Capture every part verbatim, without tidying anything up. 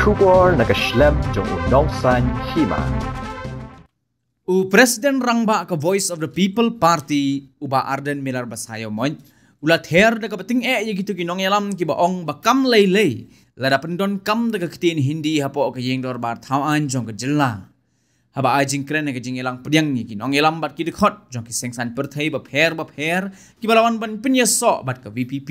Khubor na ka shlem jong u Nongsaiñ Hima. U President Rangbah ka Voice of the People Party, u Bah Ardent Miller Basaiawmoit, u la ther da kaba tyngeh ïa kito ki nongïalam kiba ong ba kam lei lei lada pyndonkam da ka ktien Hindi hapoh ka Ïing Dorbar Thaw Aiñ jong ka jylla. Haba ai jingkren ha ka jingïalang pdiang ïa ki nongïalam bad ki dkhot jong ki seng saiñ pyrthei bapher bapher kiba la wan ban pynïasoh bad ka V P P,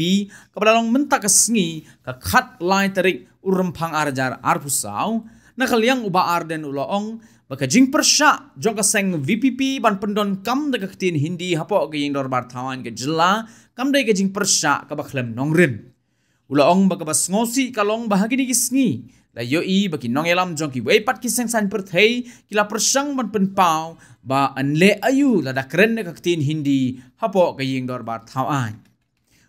kaba la long mynta ka sngi ka khatlai tarik u Rymphang ar hajar arphew saw, na ka liang u Bah Ardent u la ong ba ka jingpyrshah jong ka seng V P P ban pyndonkam da ka ktien Hindi hapoh ka Ïing Dorbar Thaw Aiñ ka jylla kam dei ka jingpyrshah kaba khlem nongrim. U la ong ba kaba sngewsih ka long ba ha kine ki sngi la ïohi ba ki nongïalam jong kiwei pat ki seng saiñ pyrthei ki la pyrshang ban pynpaw ba yn leh aïu lada kren da ka ktien Hindi hapoh ka Ïing Dorbar Thaw Aiñ.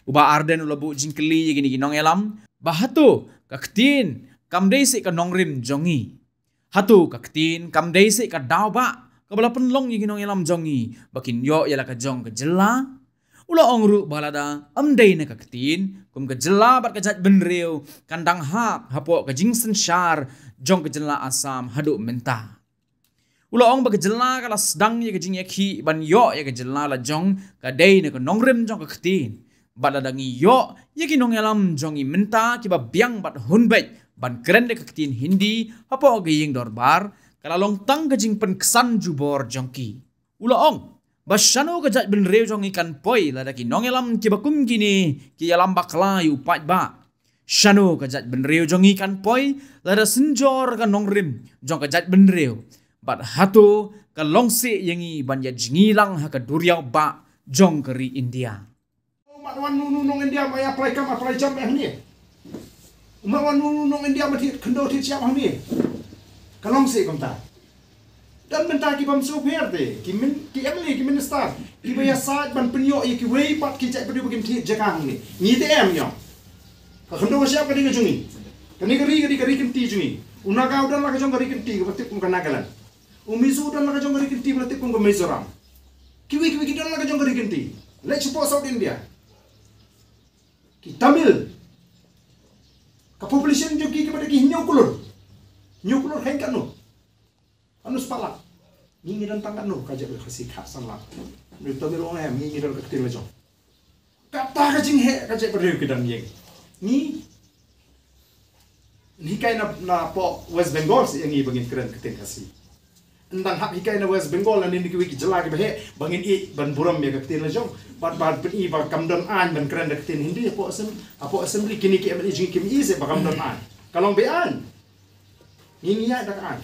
U Bah Ardent u la buh jingkylli ïa kine ki nongïalam ba hato ka ktien kam dei seh ka nongrim jong ngi? Hato ka ktien kam dei seh ka daw ba kaba la pynlong ïa ki nongïalam jong ngi ba kin ïoh ïa la ka jong ka jylla? U la ong ruh ba lada ym dei na ka ktien, kum ka jylla bad ka jaitbynriew kan dang hap hapoh ka jingsynshar jong ka jylla Assam haduh mynta. U la ong ba ka jylla ka la sdang ïa ka jingïakhih ban ïoh ïa ka jylla la jong ka dei na ka nongrim jong ka ktien. Bad lada ngi ïoh ïa ki nongïalam jong ngi mynta kiba biang bad hunbeit ban kren da ka ktien Hindi hapoh ka Ïing Dorbar, ka la long tang ka jingpynksan jubor jong ki. U la ong ba shano ka jaitbynriew jong ngi kan poi lada ki nongïalam kiba kum kine ki ïalam bakla ïa u paidbah? Shano ka jaitbynriew jong ngi kan poi lada synjor ka nongrim jong ka jaitbynriew? Bad hato ka long seh ïa ngi ban ïa jngi lang ha ka duriaw bah jong ka ri India? Mat wan nu nu nong India ma ïa apply kam apply jam eh ni. Mat wan nu nu nong India ma thied khyndew thied shyiap eh ni. Ka long seh kumta. Dan mynta ki bym sngewpher te, ki min, ki M L A, ki minister, kiba ïasaid ban pynïoh ïa kiwei pat ki jaitbynriew ba kin thied jaka hangne. Ngi te em ïoh. Ka khyndew ka shyiap ka dei ka jong ngi. Kane ka ri ka dei ka ri kynti jong ngi. U Naga u don la ka jong ka ri kynti kaba tip kum ka Nagaland. U Mizo u don la ka jong ka ri kynti ba la tip kum ka Mizoram. Kiwei kiwei ki don la ka jong ka ri kynti. Leit shapoh South India. Ki Tamil. Ka population jong ki kiba dei ki hynñiew klur. Hynñiew klur kheiñ katno? Katno spah lak? Ngi ngi don tang katno? Ka jaitbynriew Khasi khatsan lak. Ngi Tamil ong em, ngi ngi don ka ktien la jong. Kata ka jingheh ka jaitbynriew ki dang ïeng. Ngi, ngi hikai na, na poh West Bengal seh ïa ngi ba ngin kren ka ktien Khasi. Ym dang hap hikai na West Bengal, na ne kiwei ki jylla kiba heh, ba ngin ïeh ban burom ïa ka ktien la jong. Bad, bad pyni ba kam don aiñ ban kren da ka ktien Hindi hapoh assem-, hapoh assembly, kine ki M L A jong ngi kim ïeh seh ba kam don aiñ. Ka long beaiñ. Ngi ngi ïaid da ka aiñ.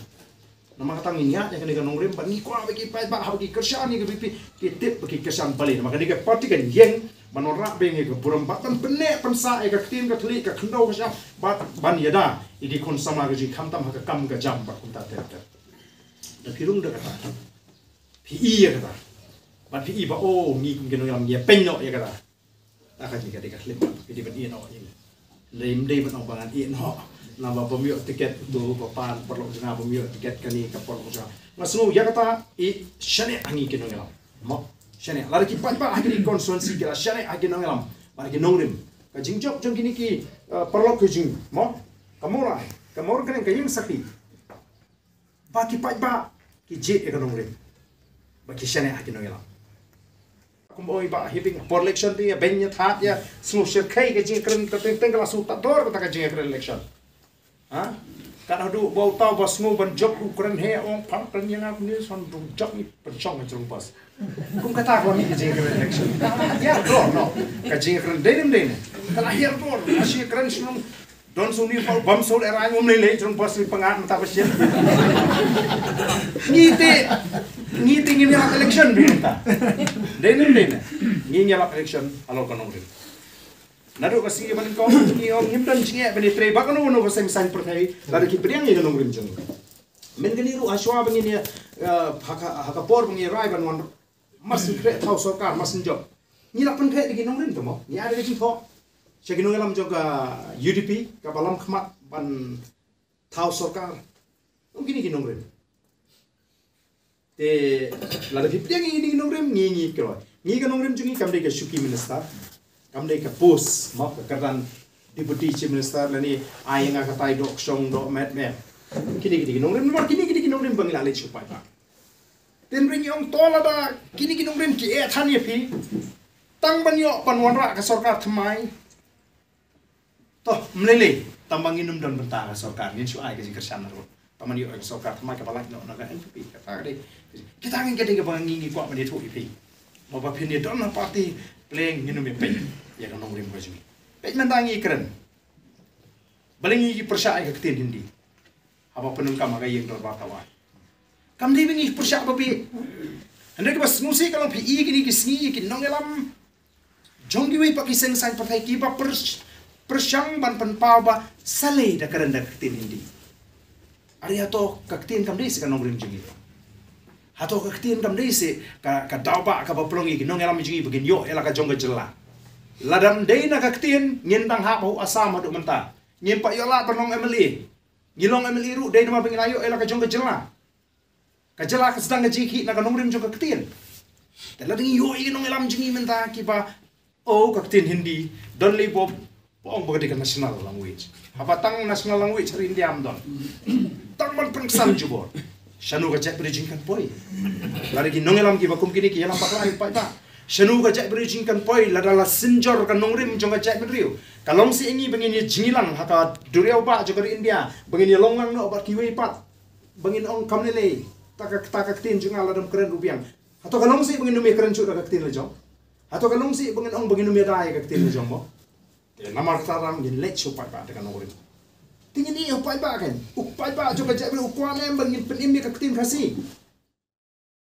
Namar kata ngin ïaid ïa kane ka nongrim, bad ngi kwah ba ki paidbah haba ki kyrshan ïa ka V P P ki tip ba ki kyrshan balei. Namar kane ka party kan ïeng ban wanrah biang ïa ka burom bad ban pynneh pynsah ïa ka ktien ka thylliej ka khyndew ka shyiap bad ban ïada ïa ki khun samla ka jong ngi khamtam ha ka kam ka jam bad kumta ter ter. Da phi rung da kata, phi i ïa kata. Bad phi i ba, oh, ngi kum ki nongïalam ngi ïa pynnoh ïa kata. Ka jingkyrkhu ka dei ka khlem, ka dei ban ïeh noh ïa ngi. Lei ym dei ban ong ba ngan ïeh noh. Naba bym ïoh tiket uto u papa, paralok jong nga bym ïoh tiket kane ka paralok jong nga. Nga sngew ïa kata i shaniah ha ngi ki nongïalam. Mo, shaniah. Lada ki paidbah ha kine ki constituency ki la shaniah ha ki nongïalam bad ki nongrim, ka jingjop jong kine ki, eh, paralok ki jong ngi, mo, ka mor ai, ka mor kane ka ïeng sakhi. Ba ki paidbah ki jied ïa ka nongrim ba ki shaniah ha ki nongïalam. Kumba ong i Bah Hiping, por election te ïa beiñ ïa thad ïa sngew shyrkhei ka jingkren, ka teng teng ka la shu tad dor kata ka jingkren election. Ha? Kat haduh ba uta uba sngew ban jop u kren, heh, ong pang kren ïa nga kumne, son du jop ngi pynshong ka jrong bas. Kum kata ka wan ka jingkren election. Ïa dor noh ka jingkren, dei ne ym dei ne? Ka la hiar dor, ka shi kren shnong. Don suni pa bam sol era ngum lei lei jrong bas ni pangat mata pasien. Ngi te, ngi te ngin ïalap election bynta. Dei ne ym dei ne? Ngin ïalap election halor ka nongrim. Naduh ka sngi ba nyngkong ngi ong ngim don jingeh ban ïatrei ba kano kano ka seng saiñ pyrthei lada ki pdiang ïa ka nongrim jong ngi. Mynta kane ruh hashwa ba ngin ïa, eh, ha ka, ha ka por ba ngin rai ban wan, must khreh thaw sorkar, must jop. Ngi la pynkhreh da ki nongrim te mo. Ngi ai da ka jingthoh sha ki nongïalam jong ka U D P kaba lam khmat ban thaw sorkar. Ong kine ki nongrim. Te lada phi pdiang ïa kine ki nongrim, ngi ngi kloi. Ngi ka nongrim jong ngi kam dei ka shuki minister. Kam dei ka post, mo, ka kyrdan Deputy Chief Minister lane ai nga katai doh kshong doh met me. Kine kine ki nongrim, namar kine kine ki nongrim ba ngi la leit shu paidbah. Tynrai ngi ong to lada kine ki nongrim ki eh than ïa phi, tang ban ïoh ban wanrah ka sorkar thymmai. To, mlei lei, tang ba ngin ym don bynta ka sorkar, ngin shu ai ka jingkyrshan na ruh. Tang ban ïoh ka sorkar thymmai kaba lait noh na ka N P P, kata ka dei. Kita ngin ka dei kaba ngi ngi kwah ban ïathuh ïa phi. Ba ba phin ïa don na party pleng, ngin ym ïa peit ïa ka nongrim ka jong ngi. Peit mynta ngi kren. Balei ngi pyrshah ïa ka ktien Hindi haba pyndonkam ha ka ïing dorbar tawai? Kam dei ba ngi pyrshah ba bieit. Hynrei kaba sngewsih ka long phi i kine ki sngi ïa ki nongïalam jong kiwei pat ki seng saiñ pyrthei kiba pyrs-, pyrshang ban pynpaw ba sa lei da kren da ka ktien Hindi. Are hato ka ktien kam dei seh ka nongrim jong ngi? Hato ka ktien kam dei seh ka, ka daw ba kaba pynlong ïa ki nongïalam jong ngi ba ngin ïoh ïa la ka jong ka jylla? Lada ym dei na ka ktien, ngin dang hap ha u Assam haduh mynta. Ngim pat ïoh lad ban long M L A. Ngi long M L A ruh dei namar ba ngi la ïoh ïa la ka jong ka jylla. Ka jylla ka sdang ka jingkhih na ka nongrim jong ka ktien. Te lada ngi ïoh ïa ki nongïalam jong ngi mynta kiba, oh, ka ktien Hindi, don lei ba ong ba ka dei ka national language. Haba tang national language ha ri India ym don. Tang ban pynksan jubor. Shano ka jaitbynriew jong ngi kan poi? Lada ki nongïalam kiba kum kine ki ïalam bakla ïa u paidbah, shano ka jaitbynriew jong ngi kan poi lada la synjor ka nongrim jong ka jaitbynriew? Ka long seh ïa ngi ba ngin ïa jingïalang ha ka duriaw ba jong ka ri India, ba ngin ïa long lang noh bad kiwei pat, ba ngin ong kam lei lei, ta ka, ta ka ktien jong nga lada ym kren ruh biang. Hato ka long seh ba ngin ym ïa kren shuh da ka ktien la jong? Hato ka long seh ba ngin ong ba ngin ym ïa da ïa ka ktien la jong mo? Te namar kata ruh ngin leit sha u paidbah da ka nongrim. Te ngin ïa u paidbah kan, u paidbah jong ka jaitbynriew u kwah ne em ba ngin pynim ïa ka ktien Khasi?